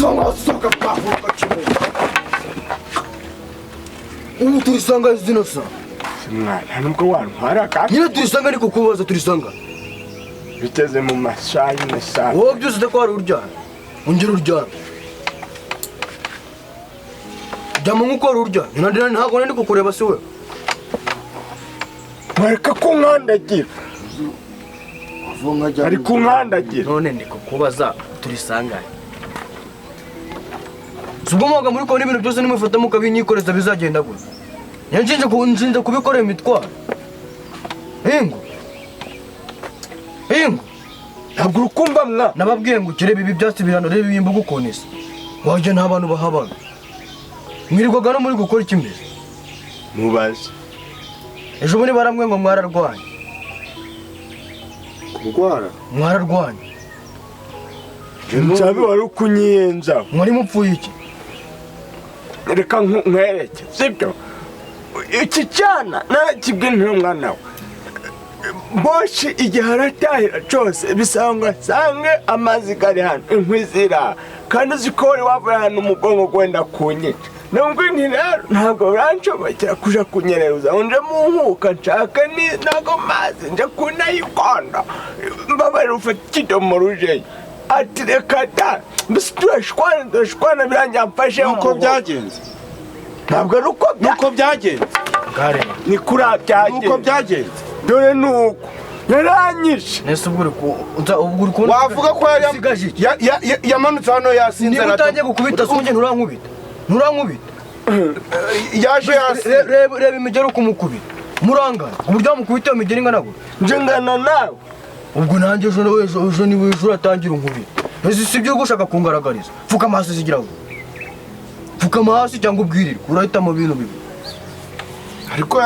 Vanga soka pahuka kimwe. Ubu turisanga zino sa. Mwana, nubwo wantwara kandi Nyine turisanga, ariko kubaza turisanga. Biteze mu masaha y'amasaha. Wowe byose uzi ko wari uryamye. Ongera uryame. Ryama nk'uko wari uryamye. Ntabwo nari kukureba si we. Mwereka ko nkandagira. Ari kunkandagira. None ndi kukubaza turisangane. Si ubwo mwaga muri kubona ibintu byose nimufata mukabinyikoreza bizagenda gute? Nshinze nshinze kubikorera imitwaro. Ingo. Ingo. Ntabwo urukumva mwa. Nababwiye ngo ukirebe ibi byatsi birano, reba iyi mbuga ukuntu isa. Wajya nta bantu bahabaga. Mwirirwaga no muri gukora iki mbese? Mubaze. Ejo bundi baramwe ngo mwararwanye. Kurwara? Mwararwanye. Nsabe wari ukunyiyenza. Mwari mupfuye iki? Reka nkwereke, sibyo? Iki cyana narakibwiye nti mwana we. Boshi igihe aratahira cyose bisanga sange amazi gari hano, inkwi zira. Kandi uzi ko wari wavuye hano umugongo gwenda kunyica. Nubwo nti rero ntabwo biranshobokera kuja kunyereruza ngo nje mu nkuka nshake n'ago mazi nje kunayikondo. Mbabarira ufate ikidomoro ujeyo. Ati reka da, mbese turashwana, turashwana birangira mfashe Nuko umugongo. byagenze. Ntabwo ari uko Nuko byagenze. Gare. Ni kuri byagenze. Nuko byagenze. Dore nuko yaranyishe. Nese ubwo uri ku ubwo uri kubona Wavuga ko yari usigaje iki? yamanutse hano yasinze. Niba utangiye gukubita se nturankubita. Nturankubita. Yaje yasinze. Reba imigeri uko umukubita. Murangana. Uburyo wamukubita iyo migeri ingana gutya. Nje ngana nawe. Ubwo nanjye ejo ejo ejo niba ejo uratangira unkubita. Ese si ibyo gushaka kungaragariza. Pfukama hasi zigira ngo. Pfukama hasi cyangwa ubwirirwe. Urahitamo ibintu bibiri. Ariko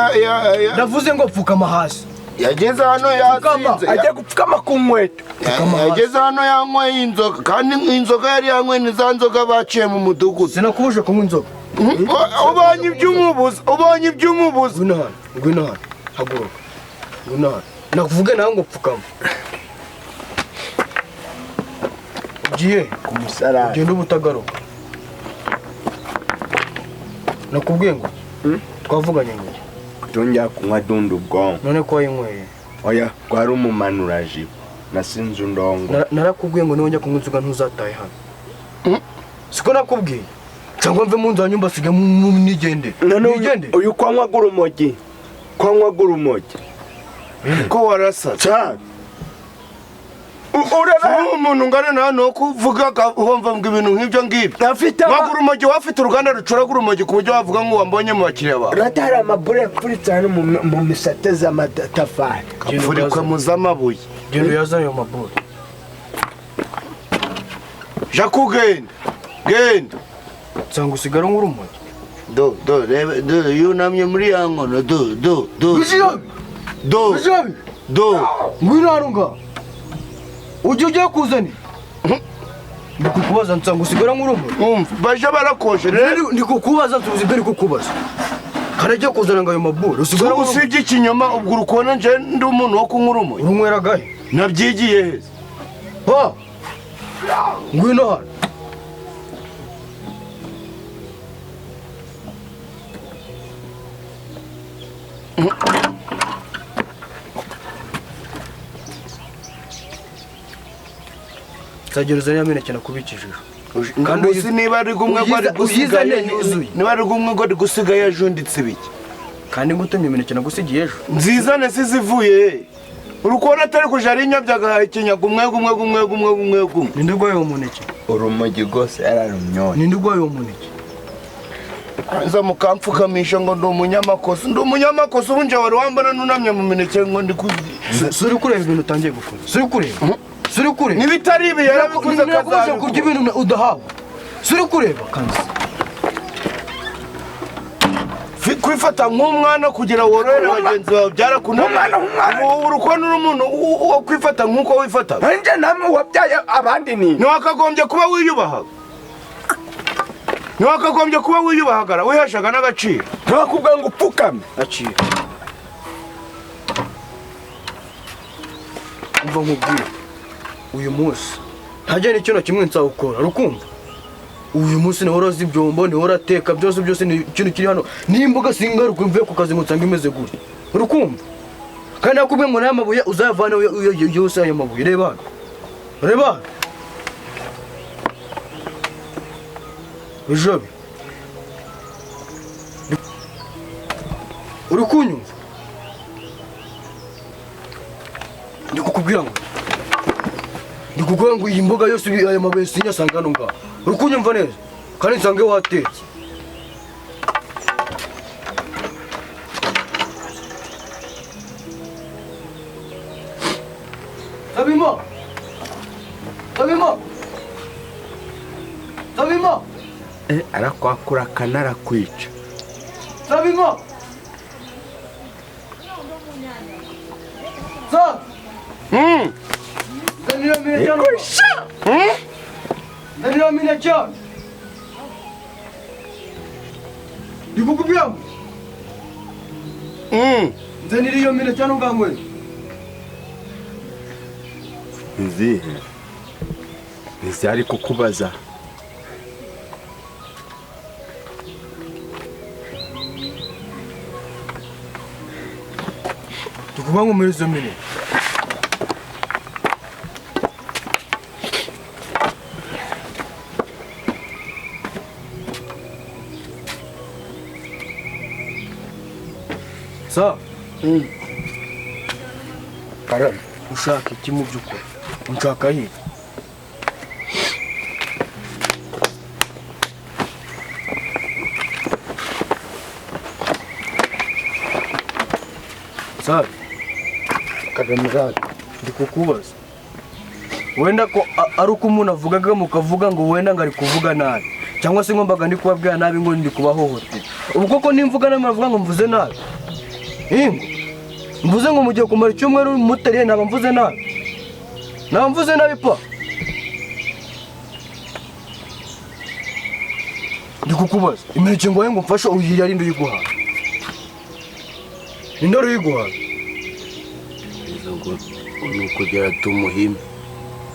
Ndavuze ngo pfukama hasi. Yageze hano yasinze. Ajya gupfukama ku nkweto. Yageze hano yanyweye inzoga, kandi inzoga yari yanyweye ni za nzoga baciye mu mudugudu. Sinakubuje kunywa inzoga. Ubonye iby'umubuza, ubonye iby'umubuza. Ngwino hano, ngwino hano. Haguruka. Ngwino hano. Nakuvuge nawe ngo pfukama. Ugiye ku musarani. Ugenda ubutagaruka. Nakubwiye ngo twavuganye ngo Tongera kunywa dunda ubwonko. None ko wayinyweye? Oya, kwari umumanurajipo. Nasinze undongo. Narakubwiye ngo niwongera kunywa inzoga ntuzatahe hano. Siko nakubwiye. Cyangwa mve mu nzu hanyuma mbasige nigende. None Nigende. uyu kwanywa urumogi. Kwanywa urumogi. Ko warasaze. Cyane. Urara umuntu ungana na hano kuvuga wumva ngo ibintu nk'ibyo ngibyo. Afite Wagura urumogi, wafite uruganda rucuraga urumogi ku buryo wavuga ngo wambonye mu bakiriya bawe. Ratari amabure yapfuritse hano mu misate z'amatafari. Apfurikwe mu z'amabuye. Genda uyazane ayo mabure. Jaku genda. Genda. Nsanga usigara nk'urumogi. Do do reba do yunamye muri ya nkono do do do. Bijiyabi. Do. Bijiyabi. Do. Ngwino hano ngaha. Ujye ujya kuzana. Ndikukubaza nsanga usigara nk'urumogi. Umva baje barakoshe rero. Ndikukubaza nsubiza ibyo ndikukubaza. Karajya kuzana ngo ayo mabure. Usigara nk'urumogi. Usibye ikinyoma ubwo urukona nje ndi umuntu wo kunywa urumogi. Urunywera gahe? Nabyigiye he? Ha! Ngwino hano. Nzagera ya mineke nakubikije. Kandi uzi niba ari gumwe gwari gusigaye yuzuye. Niba ari gumwe gwari gusigaye ajunditse ibiki. Kandi ngutumye imineke nagusigiye ejo. Nzizane sizivuye. Urukona atari kuja ari nyabyaga ikinya gumwe gumwe gumwe gumwe gumwe gumwe. Ninde gwaye uwo muneke? Urumogi gose yararumyoye. Ninde gwaye uwo muneke? Nza mukamfukamisha ngo ndi umunyamakosa. Ndi umunyamakosa ubu nje wari wambona nunamye mu mineke ngo ndi ku Suri kureba ibintu utangiye gukora. Suri kureba. Suri kureba. Nibitari ibi yarabikuze kazaza kurya ibintu udahawe. Suri kureba kanzi. Kwifata nk'umwana kugira worohere bagenzi bawe byarakunaniye. Ubu urukona uri umuntu wo kwifata nk'uko wifata. Nje namwe wabyaye abandi ni. Ntiwakagombye kuba wiyubaha. Ntiwakagombye kuba wiyubahagara wiheshaga n'agaciro. Ntiwakubwiye ngo upfukame. Aciro. Umva nkubwire. Uyu munsi ntajya n'ikintu kimwe nzawukora, rukumva? Uyu munsi niho uroza ibyombo, niho urateka, byose byose ni ikintu kiri hano. N'imboga singaruka mvuye ku kazi ngo nsange imeze gutya. Uri kumva? Kandi nakubwiye ngo n'aya mabuye uzayavane yose aya mabuye. Reba hano. Reba hano. Bijobe. Uri kunyumva? Ndi kukubwira ngo ndi kukubwira ngo iyi mboga yose aya mabuye sinyasanga hano ngaha. Uri kunyumva neza? Kandi nsange watetse. Tabima! Tabima! Tabima! Arakwakura akanarakwica. Tabima! Sa! Ndikukubwira ngo nzanira iyo mineke hano ngaha ngwe. Izihe? Izi kukubaza. Ndikuvuga ngo muri izo mineke. Sa? Karame. Ushaka iki mu by'ukuri? Unshaka he? Sa? Karame, ndi kukubaza. Wenda ko ari uko umuntu avugaga mukavuga ngo wenda ngari kuvuga nabi. Cyangwa se ngombaga ndi kubabwira nabi ngo ndi kubahohotera. Ubu koko nimvuga nabi muravuga ngo mvuze nabi. Ingo mvuze ngo mugiye kumara icyumweru muteriye naba mvuze nabi. Naba mvuze nabi pa. Ndi kukubaza imineke ngo ngo mfashe uyu yari nduyiguha. Ni ndoro uyiguha. Izo ngo nukugera tumuhime.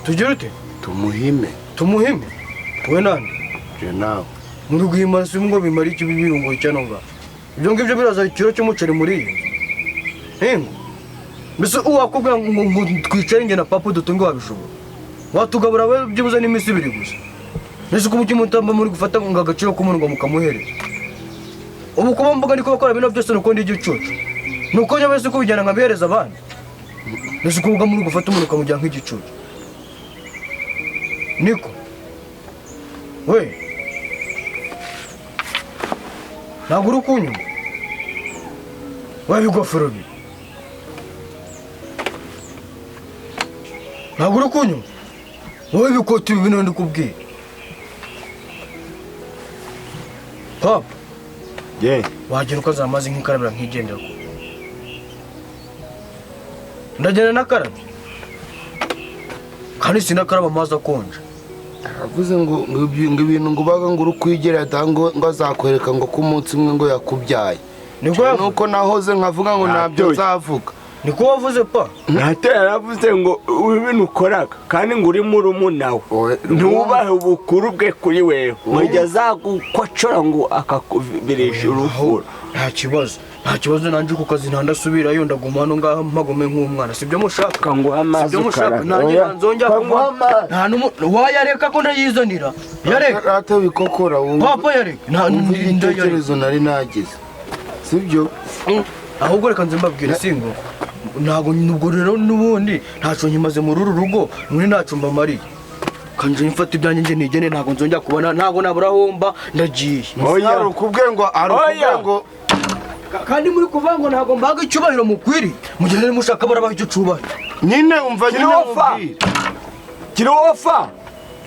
Tugire ute? Tumuhime. Tumuhime? We nande? Je nawe. Muri guhimara si ngo bimara iki bibirungo cyano nga. Ibyo ngibyo biraza ikiro cy'umuceri muri iyi. Ingo. Mbese uwakubwira ngo twicare nge na papa dutunge wabishobora. Watugabura we byibuze n'iminsi ibiri gusa. Mbese ko umutima utamba muri gufata ngo agaciro k'umuntu ngo mukamuhereza. Ubu kuba mvuga ndiko bakora bino byose nuko ndi igicucu. Nuko njye wese kubijyana nkabihereza abandi. Mbese kuvuga muri gufata umuntu ukamujyana nk'igicucu. Niko. We. Ntabwo uri kunyuma. We bigofero bi. Ntabwo uri kunyuma. Wowe bikoti ibi bino ndikubwiye. Papa. Ye. Wagera ukaza amazi nk'ikarabira nkigendera ko. Ndagenda nakarabye. Kandi sinakaraba amazi akonje. Aravuze ngo ibintu ngo baga ngo urukwigera ngo azakwereka ngo ku munsi umwe ngo yakubyaye. Nuko nahoze nkavuga ngo ntabyo nzavuga. Niko wavuze pa? Nate yaravuze ngo ibintu ukoraga kandi ngo uri murumuna we. Ntubahe ubukuru bwe kuri wewe. Mujya azagukocora ngo akakubirisha urufuro. Nta kibazo. Nta kibazo nanje ku kazi ntandasubirayo ndaguma hano ngaha mpagome nk'umwana. Sibyo mushaka? Ngo amazi ukara. Nanjye nzongera kunywa. Nta wayareka ko ndayizanira. Yareka. Ate bikokora wumva. Papa yareka. Nta n'igitekerezo nari nagize. Sibyo? Ahubwo reka nze mbabwire singo. Ntago nubwo rero nubundi ntaco nkimaze muri uru rugo nuri ntaco mbamariye. Kanje mfata ibyanjye nje nigene ntago nzongera kubona ntago nabura homba ndagiye. Oya arukubwe ngo arukubwe ngo kandi muri kuvuga ngo ntago mbaga icyubahiro mukwiri mugende mushaka barabaha icyo cubahiro. Nyine umva nyine umubwire. Kirofa.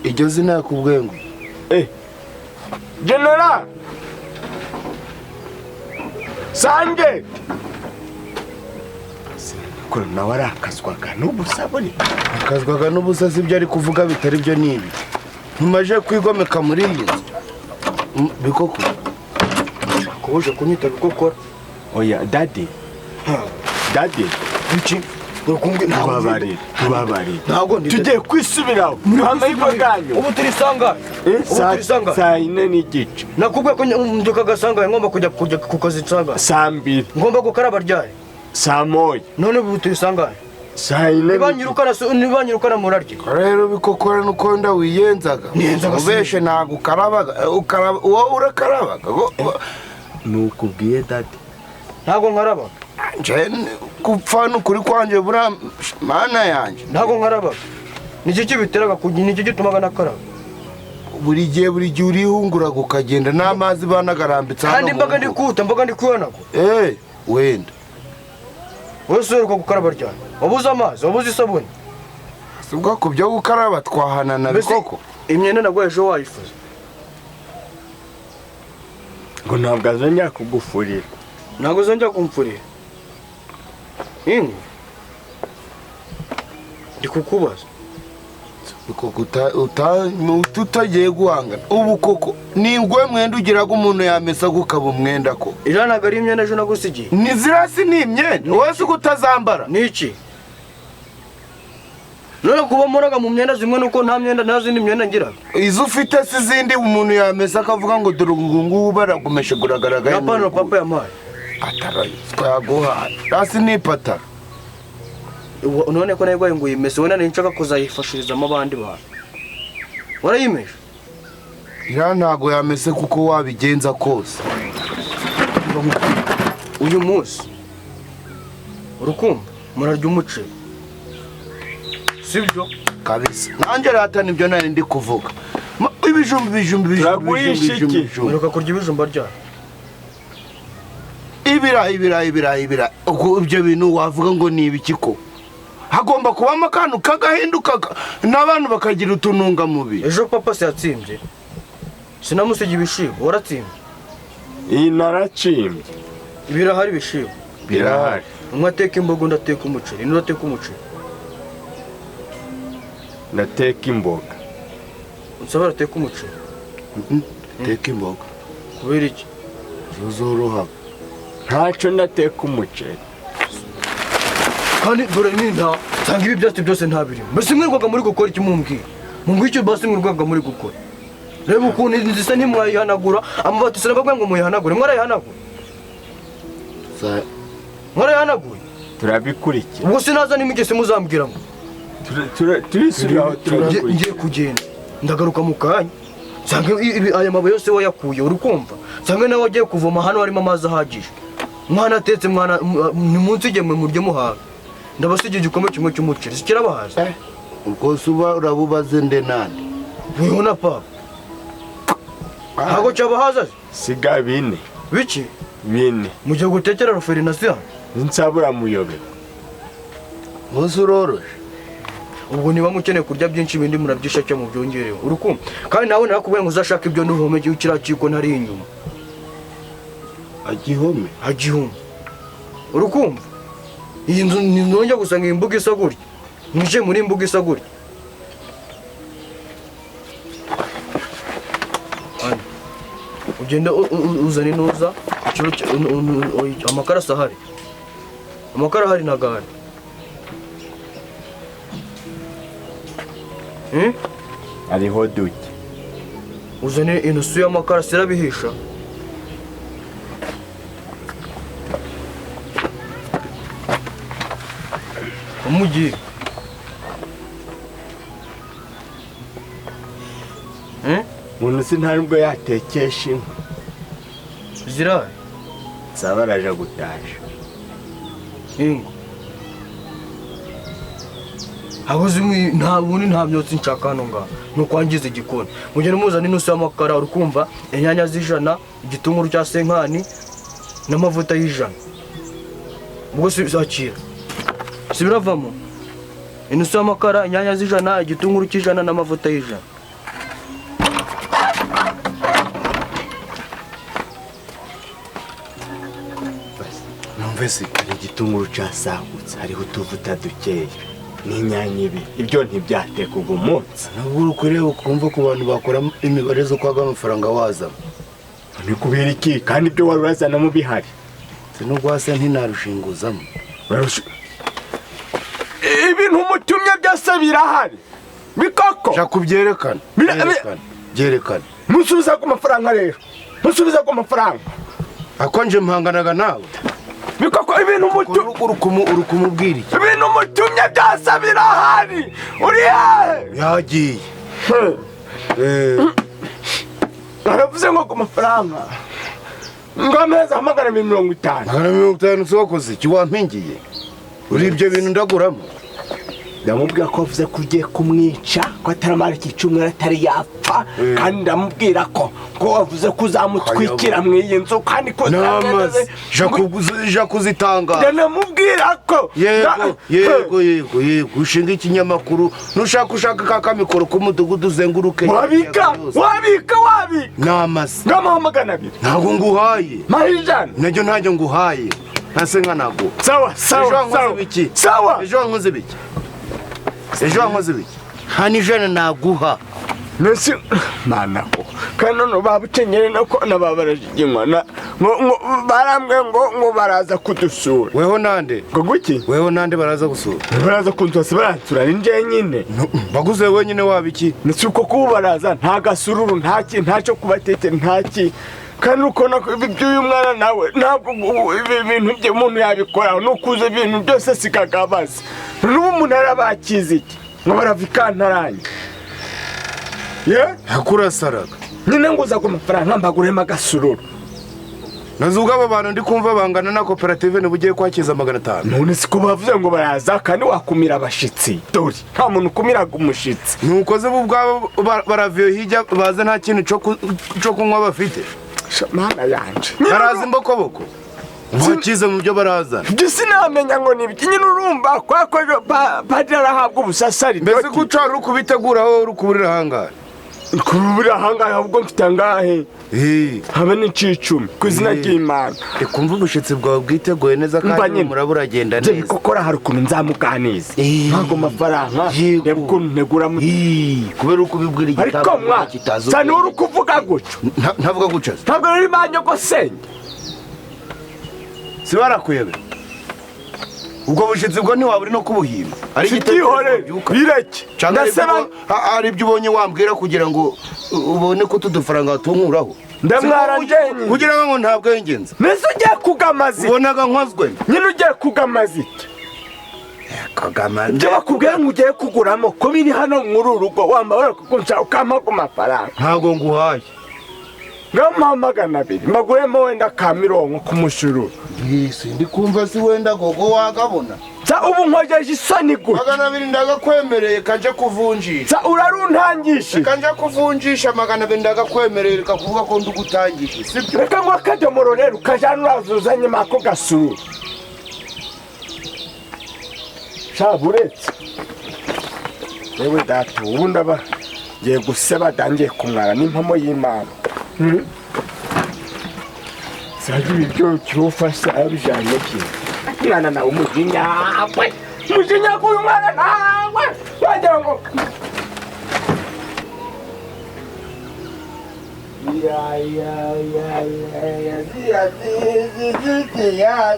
Iryo zina yakubwiye ngo General Sange ko nawe arakazwaga n'ubusa buri akazwaga n'ubusa sibyo ari kuvuga bitari byo nibi ntumaje kwigomeka muri iyi nzu bikoko kubuje kunyita bikokora. Oya daddy daddy iki Tubabarire, tubabarire. Ntabwo ndi Tugiye kwisubiraho. Amahirwe ganyu. Ubu turi sangahe? Ubu turi sangahe? Saa 4:15. Nakubwiye ko mbyuka gasangahe, ngomba kujya ku kazi sangahe? Saa 2. Ngomba gukaraba ryari? Saa 1. None ubu turi sangahe? Saa 4. Nibanyirukana murarye. Rero bikokora nuko wenda wiyenzaga. Niyenzaga si- Ubeshe ntabwo ukarabaga, ukaraba wowe urakarabaga. Nukubwiye dadi. Ntabwo nkaraba. Nje gupfa nukuri kwanje bura mana yanje. Ntabwo nkaraba. Niki kibiteraga kugira niki gitumaga nakaraba? Buri gihe urihunguraga ukagenda n'amazi banagarambitse hano. Kandi mbaga ndi kuta, mbaga ndi kwihanagura. Wenda. Wese uheruka gukaraba ryari? Wabuze amazi, wabuze isabune. Si ubwoko byo gukaraba twahanana bikoko. Imyenda nagwaye ejo wayifuza. Ngo ntabwo azongera kugufurira. Ntabwo azongera kumfurira. Ingo. Ndi kukubaza. Koko tutagiye guhangana. Ubu koko ni ngwe mwenda ugiraga umuntu yamesa gukaba umwenda ko. Iriya ntabwo ari imyenda ejo nagusigiye. Ni zirasi ni imyenda. Wowe se utazambara. Ni iki? None kuba muraga mu myenda zimwe nuko nta myenda nta zindi myenda ngira. Izo ufite si zindi umuntu yamesa akavuga ngo dore ngubu baragumeshe guragaragaye. Na pano papa yampaye. Ataraye twaguhaye. Rasi ni ipataro. None ko nayigwaye ngo uyimese wenda nshaka kuzayifashirizamo abandi bantu. Warayimeshe? Iriya ntago yamese kuko wabigenza kose. Uyu munsi urukumva murarya umuceri. Sibyo? Kabisa. Nanjye rata nibyo nari ndi kuvuga. Ibijumba ibijumba ibijumba ibijumba. Muruka kurya ibijumba ryari? Ibirayi ibirayi ibirayi ibirayi. Ubwo ibyo bintu wavuga ngo ni ibiki ko? Hagomba kubamo akantu kagahinduka n'abantu bakagira utunungamubiri. Ejo papa se yatsimbye. Sinamusigiye ibishimbo, waratsimbye. Iyi naracimbye. Ibirahari ibishimbo. Birahari. Umwe ateka imboga undi ateka umuceri, undi ateka umuceri. Nateka imboga. Unsabara ateka umuceri. Teka imboga. Kubera iki? Zozoroha. Ntacyo ndateka umuceri. Kandi dore ninta sanga ibi byatsi byose ntabirimo. Mbese mwirwaga muri gukora iki mumbwira? Mumbwira icyo basi mwirwaga muri gukora. Reba ukuntu inzu isa ntimwayihanagura, amabati sinababwiye ngo muyihanagure, mwarayihanagura. Mwarayihanagura. Turabikurikira. Ubwo sinaza n'imigese muzambwira ngo. Turisubiraho turabikurikira. Ngiye kugenda. Ndagaruka mu kanya. Nsanga aya mabuye yose wayakuye uri kumva. Nsanga nawe wagiye kuvoma hano harimo amazi ahagije. Mwana atetse mwana ni munsi igihe murye muhaga. Ndabasigiye igikombe kimwe cy'umuceri. Sikirabahaza. Ubwo suba urabubaze nde nande? Wewe na papa. Ntago cyabahaza. Siga bine. Biki? Bine. Mugiye gutekera ruferinasiyo? Nsabura muyobe. Munsi uroroshe. Ubwo niba mukeneye kurya byinshi ibindi murabyisha cyo mubyongereho. Urukumva? Kandi nawe narakubwiye ngo uzashaka ibyo ntuhome kiriya kiko ntari inyuma. Agihome. Agihome. Urukumva? Iyi nzu nongera gusanga iyi mbuga isa gutya. Mwije muri imbuga isa gutya. Ugenda uzana inuza amakara ahari. Amakara ahari nagahari. Hariho duke. Uzane inusu y'amakara sirabihisha. Umugi. Umuntu si nta nubwo yatekesha inkwi. Zirahari. Nsaba araje gutasha. Ingo. Aho zimwe nta bundi nta byotsi nshaka hano ngaha. Nukwangiza igikoni. Mugende muzana inusu y'amakara urukumva, inyanya z'ijana, igitunguru cya senkani n'amavuta y'ijana. Ubwo si bizakira. Si biravamo. Inusu y'amakara, inyanya z'ijana, igitunguru cy'ijana n'amavuta y'ijana. Numvise hari igitunguru cyasagutse, hariho utuvuta dukeya. N'inyanya ibi ibyo ntibyateka ugu munsi. Nubwo urukureba ukumva ku bantu bakora imibare zo kwaga amafaranga wazana. Ni kubera iki kandi ibyo wari urazanamo bihari? Sinubwo hasi ntinarushinguzamo. birahari bikoko Shaka kubyerekana. Byerekana. Musubiza ku mafaranga rero. Musubiza ku mafaranga. Akonje mpanganaga nawe. Bikoko ibintu mutu uri kumubwira iki? Ibintu mutumye byose birahari. Uri hehe? Yagiye. Naravuze ngo ku mafaranga. Ngo amezi 250. 250 se wakoze iki wampingiye? Uri ibyo bintu ndaguramo. Ndamubwira ko avuze ko ugiye kumwica ko ataramara iki cyumweru atari yapfa kandi ndamubwira ko ngo wavuze ko uzamutwikira mu iyi nzu kandi ko ja kuzitanga. Ndamubwira ko yego yego yego yego ushinga ikinyamakuru nushaka ushaka kakamikoro k'umudugudu uzenguruke wabika wabika wabika namase ngamaho 200 ntabwo nguhaye mahijana nacyo ntacyo nguhaye ntase nka nago sawa sawa sawa sawa ejo wankoze biki ejo wankoze biki nta n'ijana naguha nasi mana ko kandi none babukenyere nako nababarajiginywa na ngo barambwe ngo baraza kudusura weho nande ngo guki weho nande baraza gusura baraza kunsura baransura ni nje nyine baguze wenyine wabiki nasi uko kubaraza nta gasururu nta ki ntacyo kubatekera nta ki kandi ukona iby'uyu mwana nawe ntabwo ibintu bye umuntu yabikora nukuze ibintu byose sikagabaza n'ubu umuntu arabakiza iki ngo baravikantaranye ye hakurasaraga nyine nguza ku mafaranga mbaguremo agasururu nazuga abo bantu ndi kumva bangana na koperative nibugiye kwakiza 500 none siko bavuze ngo baraza kandi wakumira abashitsi dore nta muntu ukumiraga umushitsi nukoze bo ubwabo baraviyo hijya baze nta kintu cyo kunywa bafite mana yanje baraza imbokoboko bakize mu byo barazana ibyo sinamenya ngo ni ibiki nyine urumva kwa ko padiri arahabwa ubusasari mbese ko ucara uri kubitegura aho uri kuburira ahangahe kuburira ahangahe ahubwo mfite angahe habe n'icicumi ku izina ry'Imana kumva ubushitsi bwawe bwiteguye neza kandi muraba uragenda neza bikokora hari ukuntu nzamuganiza ntabwo mafaranga reba ukuntu ntegura kubera uko ubibwira igitabo kitazi cyane uri kuvuga gutyo ntavuga gutyo ntabwo ruri banyogosenge si barakuyebe ubwo bushitsi bwo ntiwaba uri no kubuhimba ari igitihore bireke ndasaba ari ibyo ubonye wambwira kugira ngo ubone ko tudufaranga tunkuraho ndamwara njenye kugira ngo ntabwo yengenza mbese ugiye kugamaza ubonaga nkozwe nyine ugiye kugamaza iki kagama ibyo bakubwiye ngo ugiye kuguramo ko biri hano muri uru rugo wambara kukunca ukampa ku mafaranga ntabwo nguhaye ngamuha 200 mbaguremo wenda ka mirongo kumushururu Yesu ndi kumva si wenda gogo wagabona sa ubu nkojeje isoni gutya 200 ndagakwemereye kanje kuvunjisha sa uraruntangishije kanje kuvunjisha 200 ndagakwemereye kakuvuga ko ndugutangishije sibyo reka ngo akadomoro rero ukajana urazuzanye mako gasuru sha buretse yewe data ubu ndaba ngiye guseba dangiye kumwara n'impamo y'Imana Saji ibyo cyufasha abijanye ki mwana nawe umujinya we umujinya k'uyu mwana nawe wagira ngo ya ya ya ya ya ya ya ya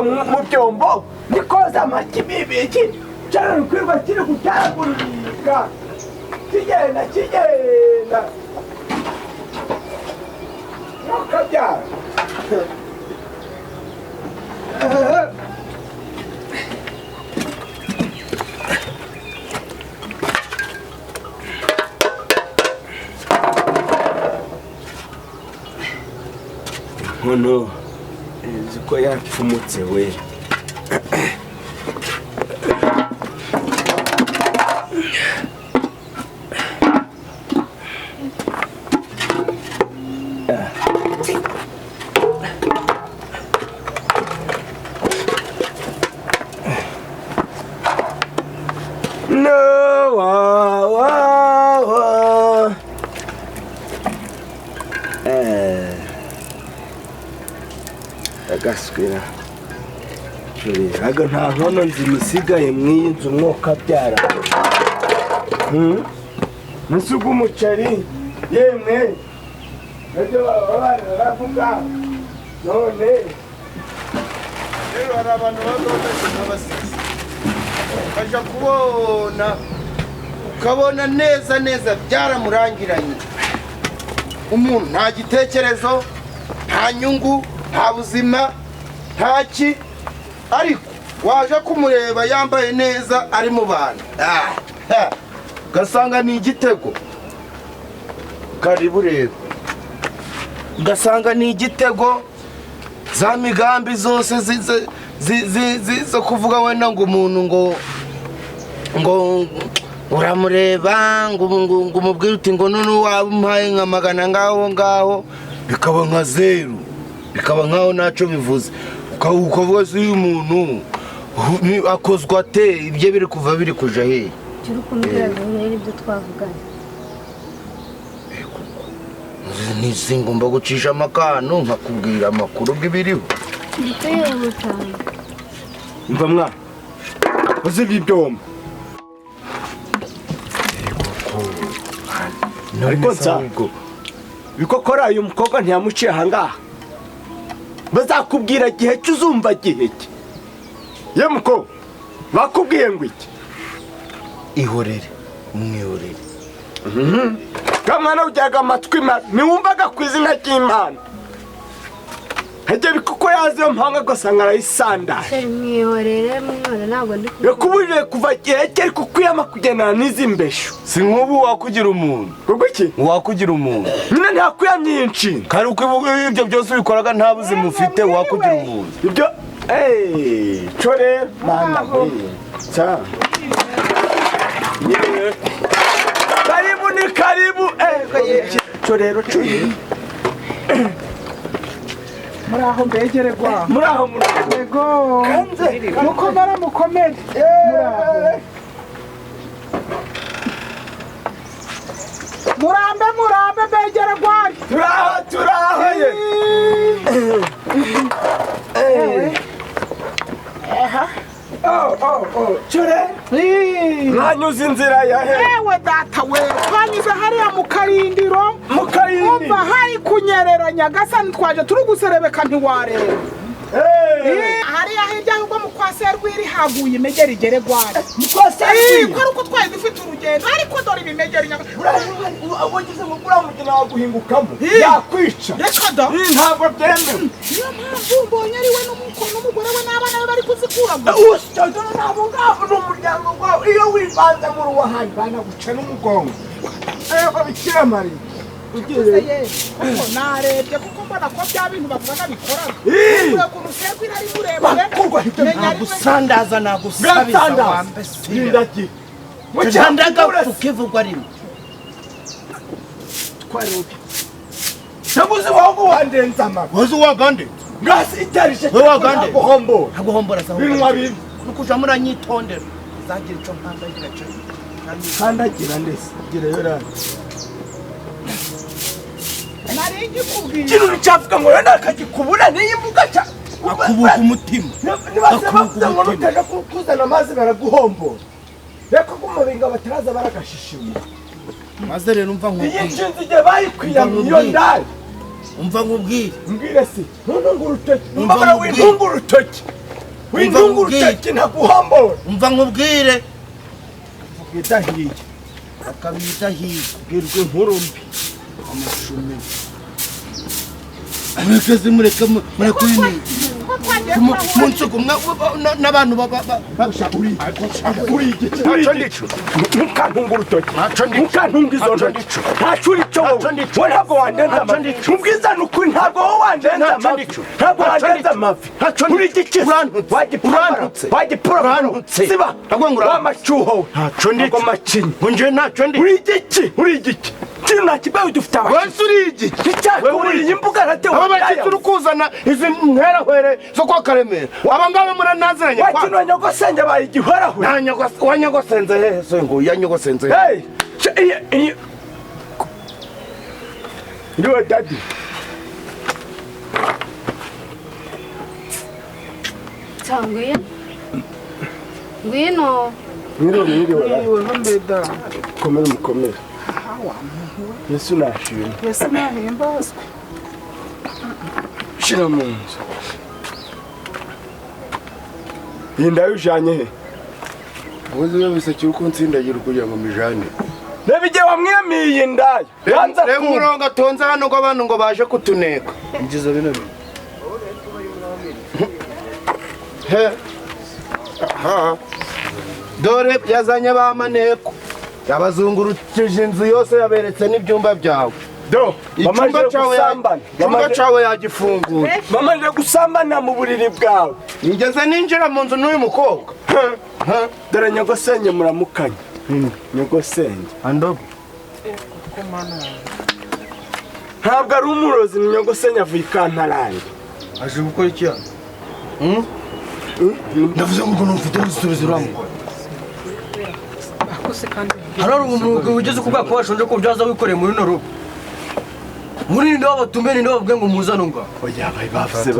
mu byombo nikoza amakibibiki cyane kwirwa kiri gutagurika kigenda kigenda nukabyara inkono ko yapfumutse we no wa wa wa agaswera aga nta nkono nzima isigaye mw'iyi nzu umwuka byara Nsugu umuceri yemwe nabyo baba baravuga none rero hari abantu baba bameze nk'abasizi ukajya kubona ukabona neza neza byaramurangiranye umuntu nta gitekerezo nta nyungu nta buzima nta ki ariko waje kumureba yambaye neza ari mu bantu ugasanga ni igitego karibu rero ugasanga ni igitego za migambi zose zo kuvuga wenda ngo umuntu ngo uramureba ngo umubwire uti ngo none waba umpaye nka magana ngaho ngaho bikaba nka zeru bikaba nkaho ntacyo bivuze ukavuga se uyu muntu akozwa ate ibyo biri kuva biri kuja hehe. Turi kumbwira bimwe ibyo twavuganye. Ngomba gucisha amakano nkakubwira amakuru bw'ibiriho. Mva mwa uzi ibyombo ariko nsa bikokora uyu mukobwa ntiyamuciye ahangaha bazakubwira gihe cyuzumva gihe ki ye mukobwa bakubwiye ngo iki ihorere mwihorere. Kamwana ujyaga amatwi mabi ntiwumvaga ku izina ry'Imana hajya kuko yazi iyo mpanga ugasanga arayisandaje. Mwihorere mwihorere ntabwo ndi yakubujije kuva gihe cye ariko kwiyama kugendana n'izi mbeshu. Si nk'ubu wakugira umuntu ubwo iki wakugira umuntu nyine ntakwiyamye iyi nshinga kari uko ibyo byose ubikoraga nta buzima ufite wakugira umuntu ibyo cyo rero mana we cya karibu ni karibu cyo rero cyo muraho mbegeregwa muraho muraho yego mukomere mukomere muraho murambe murambe mbegeregwa turaho turaho ye cyo rero mwanyuze inzira ya he ewe data we twanyuze hariya mu karindiro mu karindiro umva hari kunyerera nyagasani twaje turi guserebeka ntiwareba hariya hirya ahubwo mu kwa Serwiri haguye imegeri igere gwari mu kwa Serwiri ko ari uko twari dufite urugendo ariko dore ibimegeri wagize ngo uriya mugina waguhingukamo yakwica reka da ntabwo byemewe niyo mpamvu mbonye ari we n'umugore we n'abana be bari kuzikura gusa dore nabo ngabo ni umuryango wawe iyo wivanze muri uwahaye banaguca n'umugongo ego Bikira Mariya ugiye kuko narebye kuko mbona ko bya bintu bavuga bikoraga ureba ukuntu Serwiri ari muremure nagusandaza nagusabiza wambese ukivugwa rimwe Nabuze wangu wandenza amavi wowe wagande ngasi itarishe wowe wagande guhombora ntaguhombora saho binwa bibi nukuja muranyitondera zagira ico nkandagira cyo kandagira ndese gira yo rani nari ngikubwiye kintu cyavuga ngo rero akagikubura niyi mbuga cya akubuka umutima nibaze bavuze ngo nutaja kuzana amazi baraguhombora reko kumubinga bataraza baragashishimura maze rero umva nkubwire iyi nshinzi igihe bayikwiyamye iyo ndari umva nkubwire mbwire se ntuntunga urutoki mbabara wintunga urutoki wintunga urutoki ntaguhombora umva nkubwire mvuga idahiye akabita hiye bwirwa inkuru mbi amashumi mureke mureke mureke munsi kumwe n'abantu uri igiki ntukantunga urutoki ntukantunga izo ntoki ntacyo uri cyo wowe ntabwo wandenza amavi ubwiza ni ukuri ntabwo wowe wandenza amavi ntabwo wandenza amavi uri igiki urantutse wagipura siba wamacyuho ntacyo ntabwo macinya ngo ntacyo ndi uri igiki uri igiki kintu ntakibaye dufite abashyitsi uri igiki uri iyi mbuga ntatewe aba bashyitsi uri kuzana izi nterahwere zo kwa Karemera aba ngaba muranaziranye kwa wakino nyogosenge baye igihorahwe nta nyogose wa nyogosenze hehe so ngo ya nyogosenze hey ndiwe daddy Ngwino ngwino Mwiriwe, mwiriwe. Mwiriweho mbeda. Mukomere, mukomere. Yesu nashimwe. Yesu nahimbazwe. Shira mu nzu. Iyi ndayujanye he? Ubuze iyo bisekera uko nsindagira kugira ngo mijane. Reba igihe wamwiyamiye iyi ndaya. Yanza Reba kumva. umurongo atonze hano ngo abantu ngo baje kutuneka. Injiza bino bintu. He. Aha. Dore yazanye ba maneko. Yabazungurukije inzu yose, yaberetse n'ibyumba byawe. Do, Icyumba bamaze cyawe gusambana. icyumba cyawe yagifunguye. Bamaze gusambana mu buriri bwawe. Ngeze ninjira mu nzu n'uyu mukobwa. Dore nyogosenge muramukanya. Nyogosenge. Andobo. Ntabwo ari umurozi, ni nyogosenge avuye i Kantarange. Aje gukora iki hano? Ndavuze ngo ukuntu mfite ibisubizo uramukora. Akose kandi Hano hari umuntu ugeze ku bwako washonje ko byaza wikoreye muri runo rugo. Muri ninde wabatumiye, ninde wababwiye ngo muzane ngaho? Oya, bari bavuze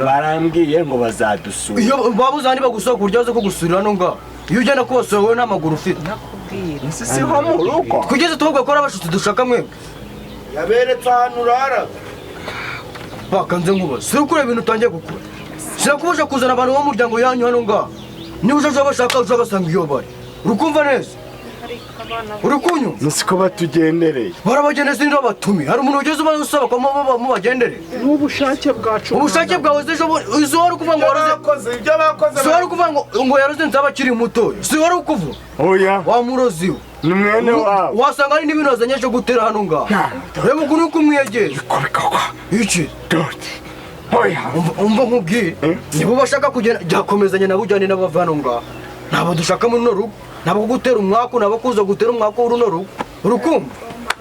barambwiye ngo bazadusura. Iyo babuze ahandi bagusura ku buryo baza kugusurira hano ngaho. Iyo ugenda kubasura wowe nta maguru ufite. Nakubwira. Ese siho mu rugo? Twigeze tuvuga ko ari abashutsi dushaka mwebwe. Yaberetse ahantu urara. Bakanze nkubaza. Si ukuri ibintu utangiye gukora. Sinakubuje kuzana abantu bo mu muryango yanyu hano ngaho. Niba uje bashaka uje basanga iyo bari. Urukumva neza? Uri kunyumva? Nzi ko batugendereye. Barabagendeye sinzi babatumiye. Hari umuntu ugeze ubasaba ko mubagendereye. N'ubushake bwacu. Ubushake bwawe ejo izo wari kuvuga ngo waroze. Bakoze ibyo bakoze. Si wari kuvuga ngo yaroze nzaba akiri muto. Si wari kuvuga. Oya. Wa murozi we. Ni mwene wabo. Wasanga hari n'ibintu wazanye ejo gutera hano ngaho. Reba ukuntu uri kumwegera. Iki? Doti. Oya. Umva nkubwire. Niba bashaka kugenda jya komezanya nabo ujyane nabo bava hano ngaho. Ntabwo dushaka muri runo rugo. Ntabwo gutera umwaku, ntabwo kuza gutera umwaku w'uruno rugo. Urukumva?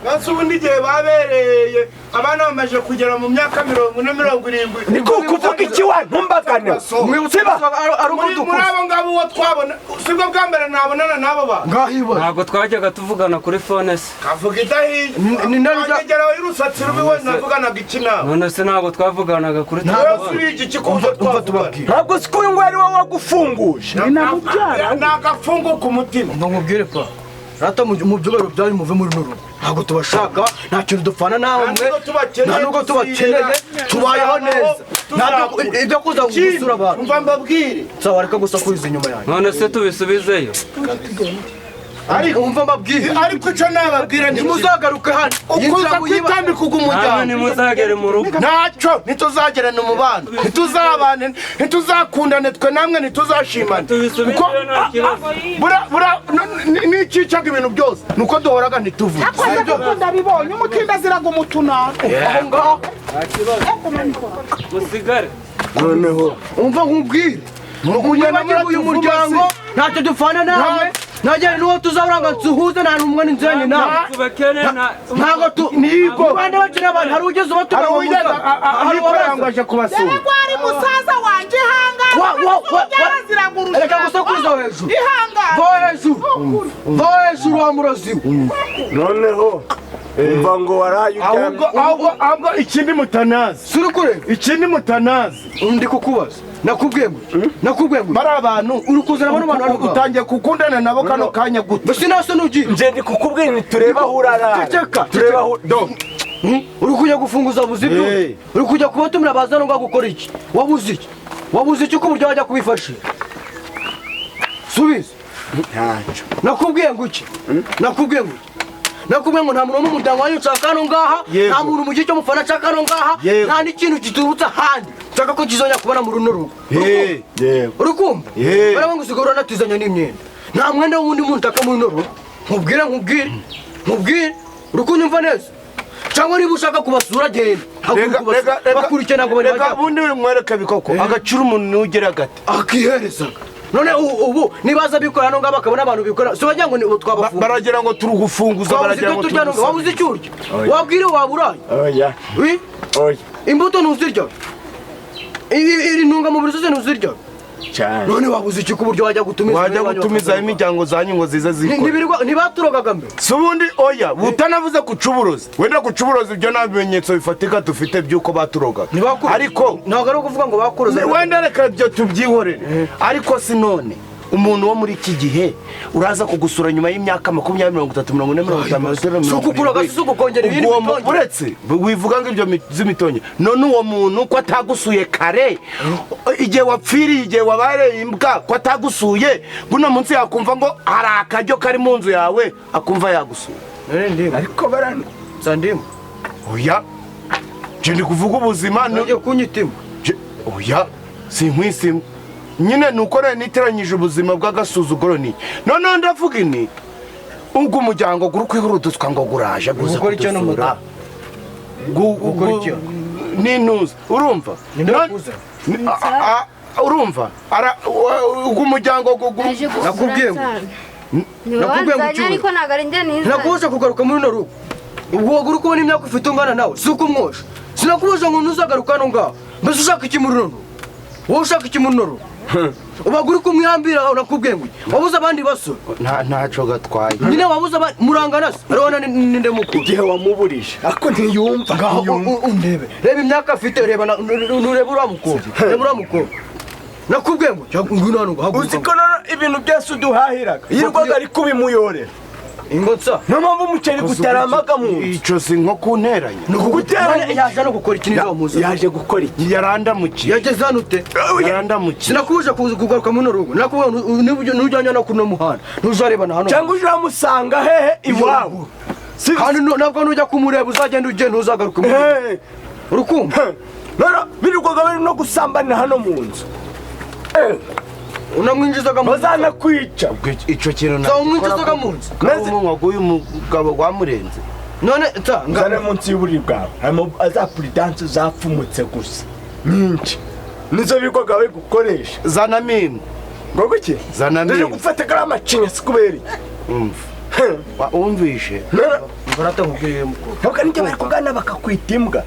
Nasi ubundi igihe babereye abana bamaze kugera mu myaka 40 70. Niko kuvuga iki wa ntumbagane. Mwibutse ari uko Muri dukuze. abo ngabo uwo twabona sibwo bwa mbere nabonana n'abo bantu. Ngaho ibaze. Ntabwo twajyaga tuvugana kuri phone se. Kavuga idahiye. Ni naruja Wangegera y'urusatsi rubi we navuganaga iki nawe. None se ntabwo twavuganaga kuri Wowe telefone. uri iki kuko umva tubabwire. Ntabwo siko uyu nguyu ari wowe wagufunguje. Ni namubyara. Ni agafungu ku mutima. Umva nkubwire pa. Rata mu byubahiro byanyu muve muri runo rugo. Ntabwo tubashaka, nta kintu dupfana nawe mwe. Nta nubwo tubakeneye, tubayeho neza. Ntabwo ibyo kuza gusura abantu. Umva mbabwire. Sawa reka gusakuriza inyuma yanjye. None se tubisubizeyo. Ariko umva mbabwire. Ariko icyo nababwira ni Ntimuzagaruke hano. ukuza kwitambika ugu Namwe muryango. ntimuzagere mu rugo. Ntacyo ntituzagerana umubano, ntituzabane, ntituzakundane twe namwe ntituzashimane. Tubisubizeyo nta kibazo. Bura n'ikicaga ibintu byose nuko duhoraga ntituvuge. Akoze kuko ndabibonye umutinda aziraga umutunano. Aho ngaho. Musigare. Noneho Umva nkubwire. Nibagiwe uyu muryango ntacyo dupfana nawe. Nagera n'uwo tuzabura ngo nsuhuze nta n'umwe n'inziranye nawe. Tubakene nta Ntabwo tu nigo. Bande bakiri abantu hari ugeze ubatumira Hari ngo uwigeze muze. Hari ahikorera ngo uwabaza. aje kubasura. Dore ko ari musaza wanjye ihangane. Wa Reka gusakuriza hejuru. Ihangane. Va hejuru. Va hejuru wa murozi we. noneho umva ngo waraye Ahubwo ahubwo ahubwo ikindi mutanazi. Si uri kureba? Ikindi mutanazi. Ndi kukubaza. Nakubwiye ngo. Nakubwiye ngo. Bari abantu Uri kuzana bano bantu hano ngaho. utangiye gukundana nabo kano kanya gute. Mbese nta soni ugira. Nje ndi kukubwira nti tureba aho urarara. Ceceka. Tureba aho do. Uri kujya gufunguza buzi ibyo. Uri kujya kubatumira bazana ngo gukora iki? Wabuze iki? Wabuze iki ko uburyo wajya kubifasha? Subiza. Ntacyo. Nakubwiye ngo iki? Nakubwiye ngo iki? Nakubwiye ngo nta muntu wo mu muryango wanyu nshaka hano ngaha, nta muntu mu gihe cyo mufana nshaka hano ngaha, nta n'ikintu giturutse ahandi nshaka ko kizongera kubona muri runo rugo. Yego. Uri kumva? Baravuga ngo usigaye uranatizanya n'imyenda. Nta mwenda w'undi muntu nshaka muri runo rugo. Nkubwire nkubwire. Nkubwire. Uri kunyumva neza? Cyangwa niba ushaka kubasura genda. Bakurikiye ntabwo bari Reka bajya. ubundi mwereke bikoko agaciro umuntu niwe ugira gate. Akiherezaga. None ubu nibaza bikora hano ngaha bakabona abantu bikora si bagira ngo ni twabafunga. Baragira ngo turi gufunguza, Wabuze baragira ibyo ngo turya turi none wabuze icyo urya. Wabwira waburaye. Oya. Wi? Oya. Imbuto ntuzirya. Iri ntungamubiri zose ntuzirya. Cyane. None wabuze iki ku buryo wajya gutumiza wajya gutumiza imiryango zanyu ngo zize zikore. Ntibirirwa ntibaturogaga mbere. Si ubundi oya utanavuze kucuburozi. Wenda kucuburozi ibyo nta bimenyetso bifatika dufite by'uko baturogaga. Ariko ntabwo ari ukuvuga ngo bakuroze. Wenda reka ibyo tubyihorere. Ariko si none. Umuntu wo muri iki gihe uraza kugusura nyuma y'imyaka 20, 30, 40, 50, Si ukugura agasi, si ukukongera ibindi Ubwo bitonge. Uretse wivuga ngo ibyo z'imitonge, none uwo muntu ko atagusuye kare, igihe wapfiriye, igihe wabareye imbwa, ko atagusuye, buno munsi yakumva ngo hari akaryo kari mu nzu yawe, akumva yagusura. None ndimo Ariko barana nsa ndimo. Oya, nje ndi kuvuga ubuzima. Ngiye kunyitima. Oya, sinkwisima nyine, nuko rero niteranyije ubuzima bw'agasuzuguro ni noneho ndavuga ini ubwo umuryango guri kwihuruduswa ngo guraje guza Gukora icyo kudusura. n'umugabo. Gukora icyo? N'intuza, urumva? Ninde wakuzanye? Urumva ubwo umuryango Naje gusura Nakubwiye ngo- nsana. Ni wowe Nakubwiye ngo wanzanye ucyure. ariko ntabwo ari njye nizanye. Nakubuje kugaruka muri runo rugo. Ubwo wagura ukubona imyaka ufite ungana nawe si uko umwosha. Sinakubuje ngo ntuzagaruka hano ngaho. Mbese ushaka iki muri runo rugo? Wowe ushaka iki muri runo rugo? Ubaga uri kumwihambira aho, nakubwiye ngo iki? Wabuze abandi basore. Ntaco gatwaye. Nyine wabuze abandi murangana se? Urabona ninde mukuru? Igihe wamuburije ariko ntiyumva. Ngaho Ntiyumva. undebe. Reba imyaka afite, reba nureba uriya mukobwa. Reba uriya mukobwa. Nakubwiye ngo ngwino hano ngo haguruka. Uzi ko none ibintu byose uduhahiraga yirirwaga ari kubimuyorera. Ingo nsa. Niyo mpamvu umuceri gutaramaga mu nzu. Ico si nko kunteranya. Ni ukugutera. Yaje no gukora iki niba wamuzi? Yaje gukora iki? Yarandamukiye. Yageze hano ute? Yarandamukiye. Sinakubuje kuza kugaruka muri runo rugo. Nakubwiye nujyanye no kuno muhanda. Ntuzarebana hano. Cyangwa uje uramusanga hehe iwabo? Kandi nabwo nujya kumureba uzagenda ugenda ntuzagaruke muri runo rugo. Eh, Urukumva? None birirwaga bari no gusambanira hano mu nzu. Unamwinjizaga mu nzu. Bazanakwica. Ubwo ico kintu Nza umwinjizaga mu nzu. Umunwa w'uyu mugabo wamurenze. None nsa Uzane munsi y'uburiri bwawe harimo za puridanse zapfumutse gusa nyinshi, nizo birirwaga bari gukoresha. Zana mimwe. Ngo guki? Zana Ndaje mimwe. gufata kariya macinya si kubera iki? Umva. Wumvishe? None ngarata nkubwire mukobwa. ntabwo nijya bari kugana bakakwita imbwa.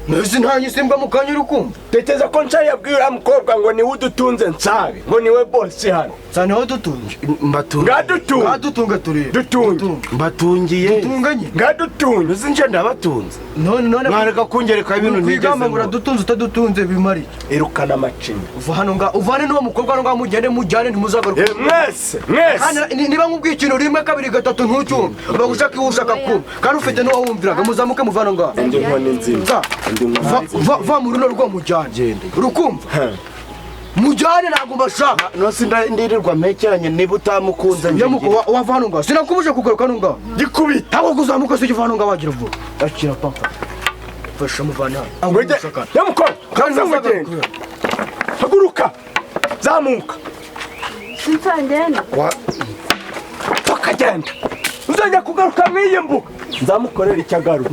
Mbese nta nyisimbwa mu kanya uri kumva? Tekereza ko Nshari yabwiye uriya mukobwa ngo niwe udutunze, Nsabe ngo niwe bosi hano. Nsa niho dutunze. Mbatungiye. Ngadutunge. Ngadutunge turebe. Dutunge. Mbatungiye. Dutunge nyine. Ngadutunge. Uzi nje ndabatunze. None none Mwareka kungereka ibintu ntigeze. Kwigamba ngo uradutunze utadutunze bimara iki? Irukana amacinya. Uva hano nga uvane n'uwo mukobwa hano ngaho mugende mujyane ntimuzagaruke. Mwese mwese. Kandi niba nkubwiye ikintu rimwe kabiri gatatu ntucyumve, uba ushaka iwo ushaka kumva kandi ufite n'uwawumviraga, muzamuke muvane ngaho. Indi nkoni nzima. Nza. Va muri runo rugo mujyane. Urukumva? Mujyane ntabwo mbashaka. Nose ndirirwa mpekeranye niba utamukunze. Nyamuko wava hano ngaho. Sinakubuje kugaruka hano ngaho. Gikubita. Ntabwo kuzamuka se uva hano ngaho wagira vuba. Akira papa. Fasha muvane hano. Nyamuko kandi mugende. Haguruka. Zamuka. Sinzagenda. Tukagenda. Uzajya kugaruka mw'iyi mbuga. Nzamukorera icyo agaruka.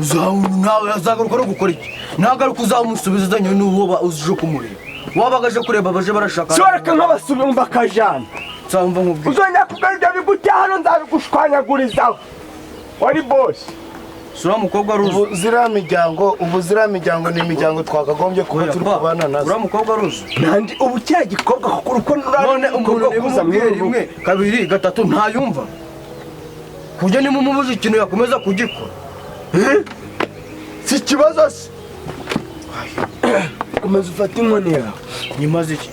Nawe azagaruka no gukora iki? Nagaruka uzamusubiza uzanye n'uwo uje kumureba. Wabaga aje kureba baje barashaka. Siwareka nk'abasubira bakajana. Nzamva nkubwira. Uzongera kugaruka bigutya hano nzabigushwanyagurizaho. Wari boss. Sura mukobwa aruzi. Ubu ziriya miryango ni imiryango twakagombye kuba turi kubana nazo. Uriya mukobwa aruzi. Nandi ubu cya gikobwa kuko uko none umuntu niba umubwiye rimwe kabiri gatatu ntayumva. Kujya niba umubuze ikintu yakomeza kugikora. Si ikibazo se. Komeza ufate inkoni yawe. Nyimaze iki?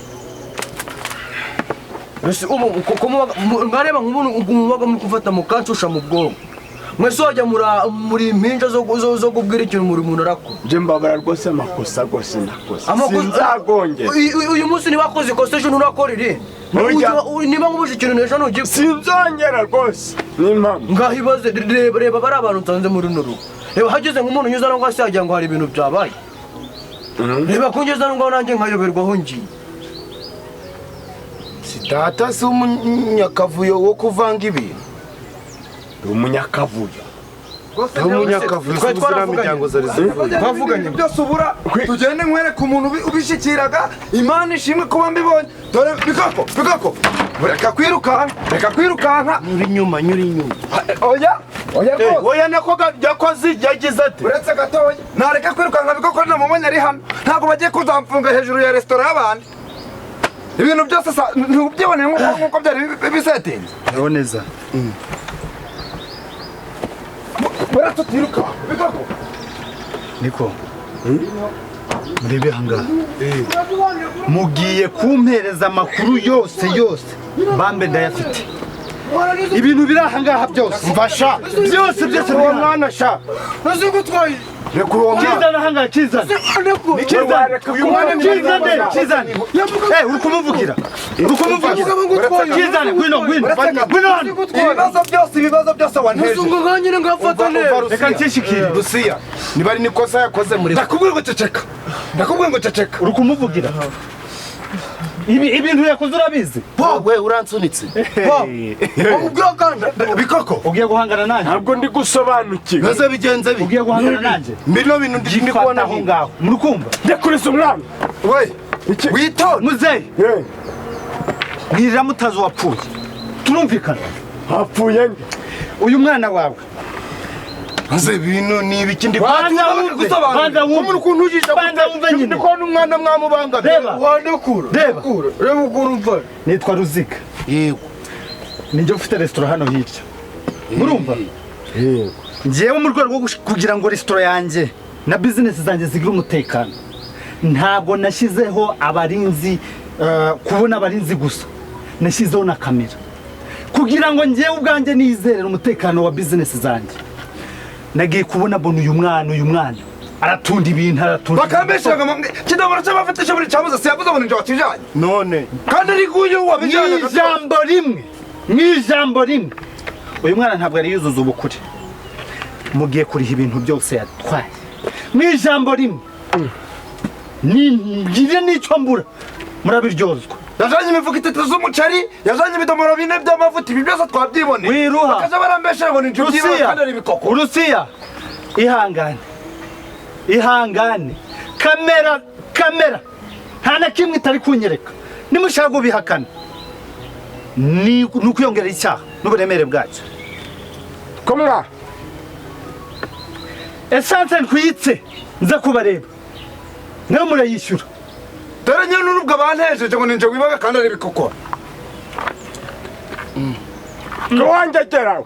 Mbese ubu kuko mwareba nk'ubu mubaga muri gufata mukanshusha mu bwonko. Mwese wajya muri impinja zo kubwira ikintu muri muntu arakora. Nje mbabara rwose amakosa rwose nakoze. Sinzagongera. Uyu munsi niba wakoze ikosa ejo nturakora irindi. Niba nkubuje ikintu ejo ntugikora. Sinzongera rwose. Ni impamvu. Ngaho ibaze reba bari abantu nsanze muri runo rugo. Reba hageze nk'umuntu unyuze aho ngaho se yagira ngo hari ibintu byabaye. Reba ko ngeze aho ngaho nanjye nkayoberwa aho ngiye. Si data si umunyakavuyo wo kuvanga ibintu. Umunyakavuyo. Umunyakavuyo si ziriya miryango zari zivuye. Twavuganye byose ubura tugende nkwereke umuntu ubishikiraga. Imana ishimwe kuba mbibonye. Dore bikoko bikoko. Reka kwirukanka, reka kwirukanka. Nyuri inyuma, nyuri inyuma. Oya, oya rwose. Oya nako yakoze yagize ati. Uretse gatoya. Nareka kwirukanka bikoko namubonye ari hano. Ntabwo bagiye kuzamfunga hejuru ya restaurant y'abandi. Ibintu byose ntubyiboneye nkuko byari bisetinze. Ndaboneza. Baratutiruka bikoko. Niko. Murebe ahangaha. Mugiye kumpereza amakuru yose yose. Bambe ndayafite. Ibintu biri aha ngaha byose. Mfasha. Byose byose uwo mwana sha. Nazigutwaye. Reka uwo mwana. Kizana aha ngaha kizana. Kizana. Uyu mwana kizane kizane. Eh uri kumuvugira. Uri kumuvugira. Kizane ngwino ngwino. Ngwino hano. Ibibazo byose wanteje. Muzungu nganyine ngafata neza. Reka nshishikire. Rusiya. Niba ari nikosa yakoze muri. Ndakubwiye ngo ceceka. Ndakubwiye ngo ceceka. Uri kumuvugira. Ibi ibintu yakoze urabizi. We uransunitse. Ubwo kandi bikoko. Ugiye guhangana nanjye. Ntabwo ndi gusobanukirwa. Nze bigenze bi. Ugiye guhangana nanjye. Mbino bintu ndi kubona aho ngaho. Muri kumva? Ndekuriza umwana. We. Witonde. Muzeyi. Bwira mutazi wapfuye. Turumvikana. Hapfuye nde? Uyu mwana wawe. Nze bintu ni ibiki ndi gusobanura. Umuntu ukuntu ujisha nyine. Ndi kubona umwana mwamubanga. Reba. Wandekura. Reba. Reba ukuntu mva. Nitwa Ruziga. Yego. Ninjye ufite restaurant hano hirya. Murumva? Yego. Njyewe mu rwego rwo kugira ngo restaurant yanjye na business zanjye zigire umutekano. Ntabwo nashyizeho abarinzi kubona abarinzi gusa. Nashyizeho na kamera. Kugira ngo njyewe ubwanjye nizerere umutekano wa business zanjye. Nagiye kubona bona uyu mwana aratunda ibintu aratunda bakambeshaga kidomoro cy'amavuta buri cyabuze siyavuze ngo ninjye wakijanye none kandi ari guyu wabijanye n'ijambo rimwe uyu mwana ntabwo yari yuzuza ubukure mugiye kuriha ibintu byose yatwaye n'ijambo rimwe ningire n'icyo mbura murabiryozwa. Yajanye imifuka itatu z'umuceri, yajanye ibidomoro bine by'amavuta, ibi byose twabyiboneye. Wiruha. Bakaza barambeshera ngo ninjye ubyiboneye kandi ari ibikoko. Urusiya. Ihangane. Ihangane. Kamera. Nta na kimwe itari kunyereka. Nimushaka kubihakana. Ni ukwiyongera icyaha n'uburemere bwacyo. Komwa. Essence ntwitse nza kubareba. Nawe murayishyura. Dore nyine n'urubwa bantejeje ngo ninjye wibaga kandi ari ibikoko. Kowangegerawe.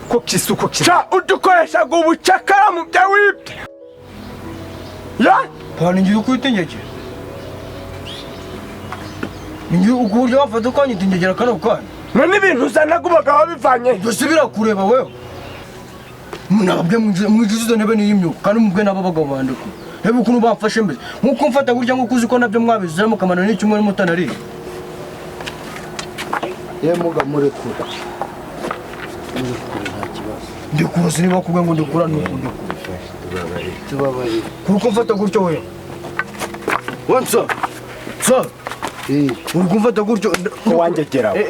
Ko kisuko kisa. Cha udukoreshaga ubucakara mu bya wibye. Ya? Pana ngiye kwitegekera. Ngiye ukuryo wafata ukanyitegekera kano kana. None ibintu uzana kubaga wabivanye. Dusubira kureba wewe. Munababwe mwijuze nebe n'iyimyuka kandi mubwe nabo bagabo bandiko. Reba ukuntu bamfashe mbese nkuko mfata gutya nkuko uzi ko nabyo mwabizera mukamana n'icyumweru mutanariye. Ye muga murekura. Murekura nta kibazo. Ndikura siniba kubwe ngo ndikura nuko ndikura. Tubabarire. Kuko mfata gutyo we. Wansa. Sa. Uri kumfata gutyo ko wangegerawe.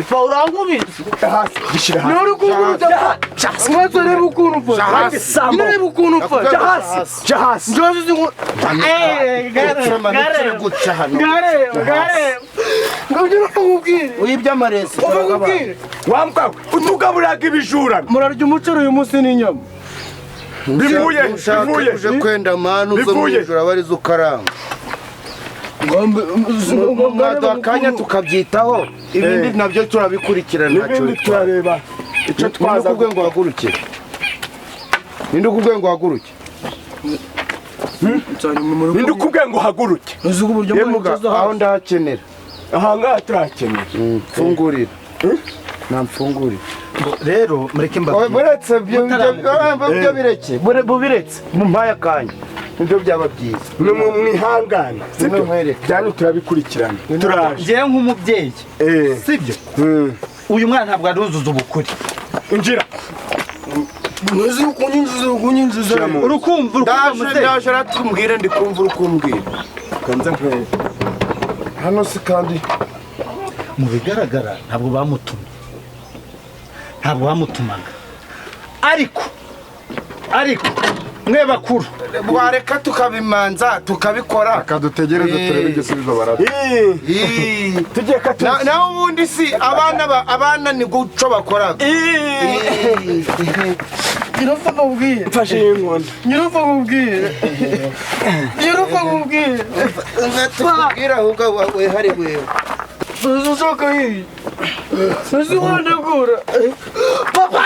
Fa urankubise. Hasi gishira hasi. Nuri kunkubita. Mwazo reba ukuntu mfa. Reba ukuntu mfa. Hasi. Hasi. Njozi zingu. Gare. Gare. Ngabyo nkubwire. Wibye amaresi. Ubwire. Wambwa utugaburaga ibijura. Murarya umuceri uyu munsi n'inyama. Bivuye. Bivuye. Uje kwenda manu zo mwijura barizo ukaranga. Mwaduha akanya tukabyitaho ibindi nabyo turabikurikirana ntacyo turareba icyo twaza kubwe ngo haguruke. Ninde kubwe ngo haguruke? Ninde kubwe ngo haguruke? Aho ndahakenera. Aha ngaha turahakenera. Mfungurira. Namfungurira. Rero mureke mbabwire. Muretse byo bireke. Bubiretse mumpaye akanya. Nibyo byaba byiza. Nimwe mwihangana. Sibyo nkwereke. Byanyu turabikurikirana. Turaje. Ngiye nk'umubyeyi. Sibyo? Uyu mwana ntabwo aruzuza ubukure. Injira. Nzi ukunyinjiza ukunyinjiza. Urukumva urukumva. Ndaje ratubwire ndi kumva urukumbwira. Kanza nkwereke. Hano si kandi mu bigaragara ntabwo bamutumye. Ntabwo bamutumaga. Ariko mwe bakuru wareka tukabimanza tukabikora akadutegereze turebe igisubizo barata. Tugiye katuzi. Naho ubundi si abana ni guco bakoraga. Nyirupfa nkubwire. Mfashe inkono. Nyirupfa nkubwire. Nyirupfa nkubwire. Tukubwira ahubwo wehari wewe. Uzoka hii. Uziwandekura. Papa.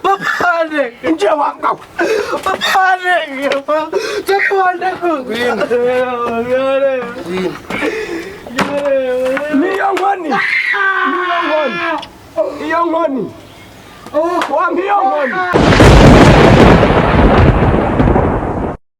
Papa. Nje wangu. Papa. Papa. Niyo nkoni, niyo nkoni, iyo nkoni, wampa iyo nkoni.